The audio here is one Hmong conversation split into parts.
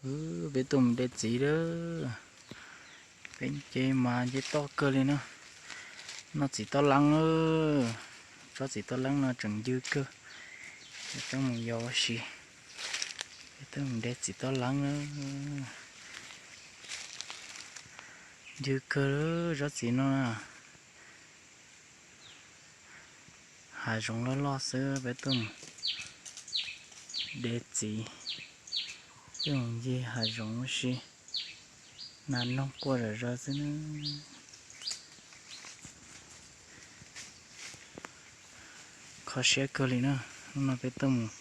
Wb, peb tuaj mus de txiv lawm. Peb nce mas nce toj kawg li na. Noj txiv toj leeb lawm. Tsob txiv toj leeb no tseem ncw kawg. Peb tuaj mus yos ua si. Peb tuaj mus de txiv toj leeb lawm. Ncw kawg tsob txiv no na. Hav zoov loj loj xwb peb tuaj mus de txiv, tuaj mus ncig hav zoov ua si, nas noog quaj zom zaws xwb na. Kho siab kawg li na, hnub no peb tuaj mus.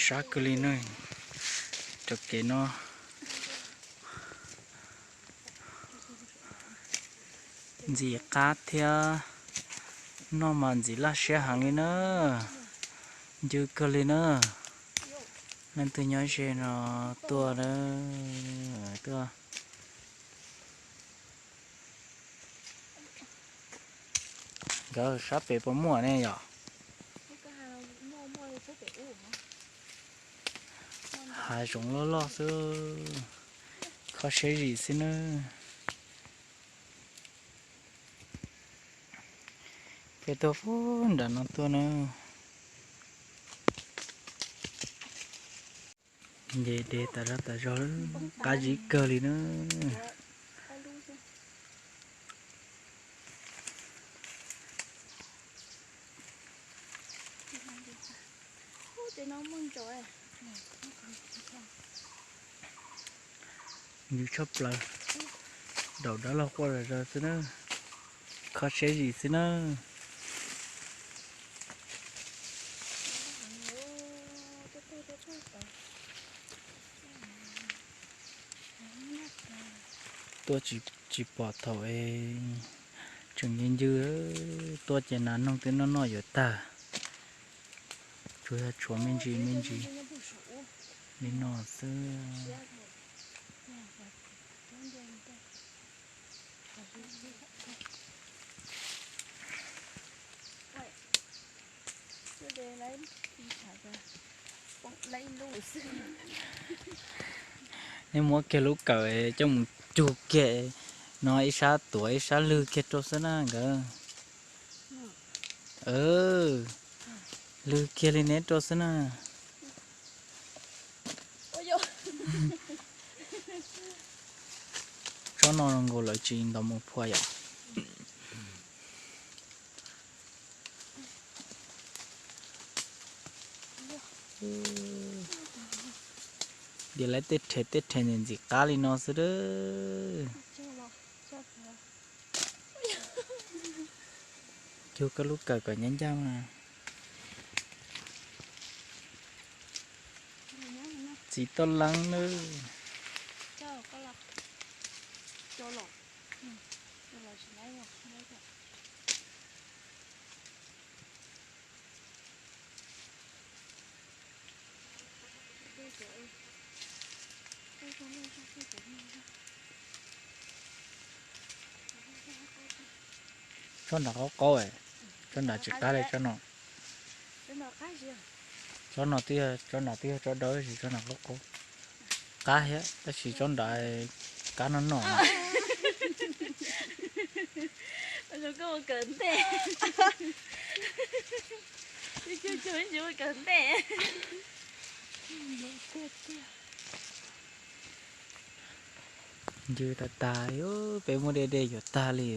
Sab kawg li na, cov kev no ntxim qab thiab noj mas ntxim laj siab heev li na, ncw kawg li na. Leej twg nyob ze no tuaj, tuaj. Nkawd sab pem puas muaj ne yom? Hav zoov loj loj xwb, kho siab zim xwb nawb. Peb tuaj puag nram no tuaj na. Nce de tas zog tas zog, qab zib kawg li na. Ncw tshaj plaws, daum dawb los quaj zom zaws xwb na, kho siab zim xwb na. Tuaj tsis pom thaum es tseem ncw ncw, tuaj ces nas noog twb noj noj yuav tag, tsuas yog tshuav me ntsis me ntsis li no xwb. Nej muab kiag lub kawm coj mus cug kiag no, ib sab tuav ib sab lwg kiag rau xwb na nkawd. Lwg kiag li neb rau xwb na. Tsob no zoo nkaus lawv tsis ntaus mus phua yom. Diav lawv tej rhe tej rhe ntxim ntxim qab li no xwb. Cug koj lub kawm kom ncaj ncaj mas. Txiv toj leeb nawb. Tsob nram qaub qaub, tsob nram tsis qab li tsob no. Tsob no twb yog, tsob nram twb yog tsob dawb tab sis tsob nram qaub qaub. Qab thiab tab sis tsob nram qab noj noj. Ncw tas tas, peb muab de de yuav tag li.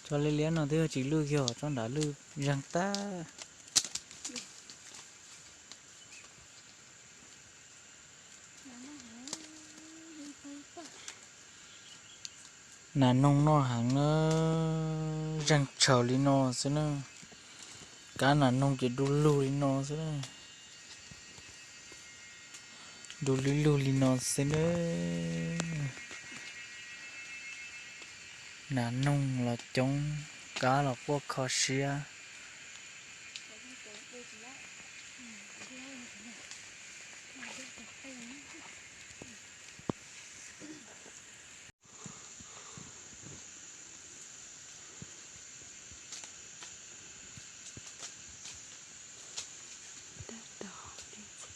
Tsob liab liab no twb yog tsis lwj kiag, tsob nram lwj zeeg tag. Nas noog noj heev na, zeeg tshaws li no xwb na. Kab nas noog ces du lug li no xwb na. Du lug lug li no xwb na. Nas noog los coob, kab los quaj kho siab.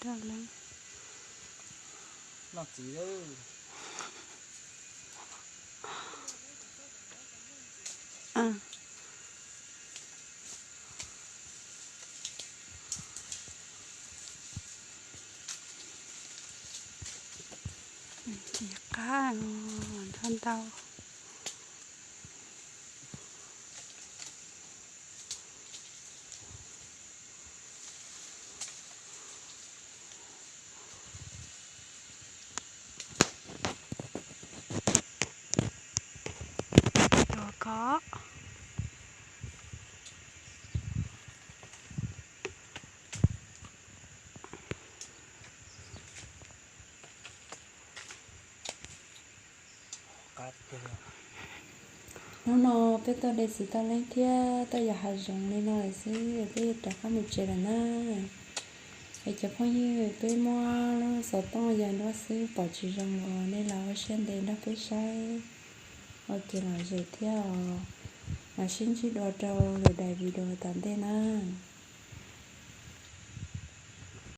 rau lawm. Noj txiv lawm. Txiv qab, nrhab ntau. Tua ko. Hnub no peb tuaj de txiv tau leeb thiab tuaj yos hav zoov li no lawm xwb, peb yuav rov qab mus tsev lawm na. Es cov phooj ywg, peb muab lub xov tooj yog nruab xwb pom tsis zoo los nej los ua siab ntev nrog peb saib ua kev lom zem thiab os. Mam sib ntsib dua rau lwm daim video tom ntej na.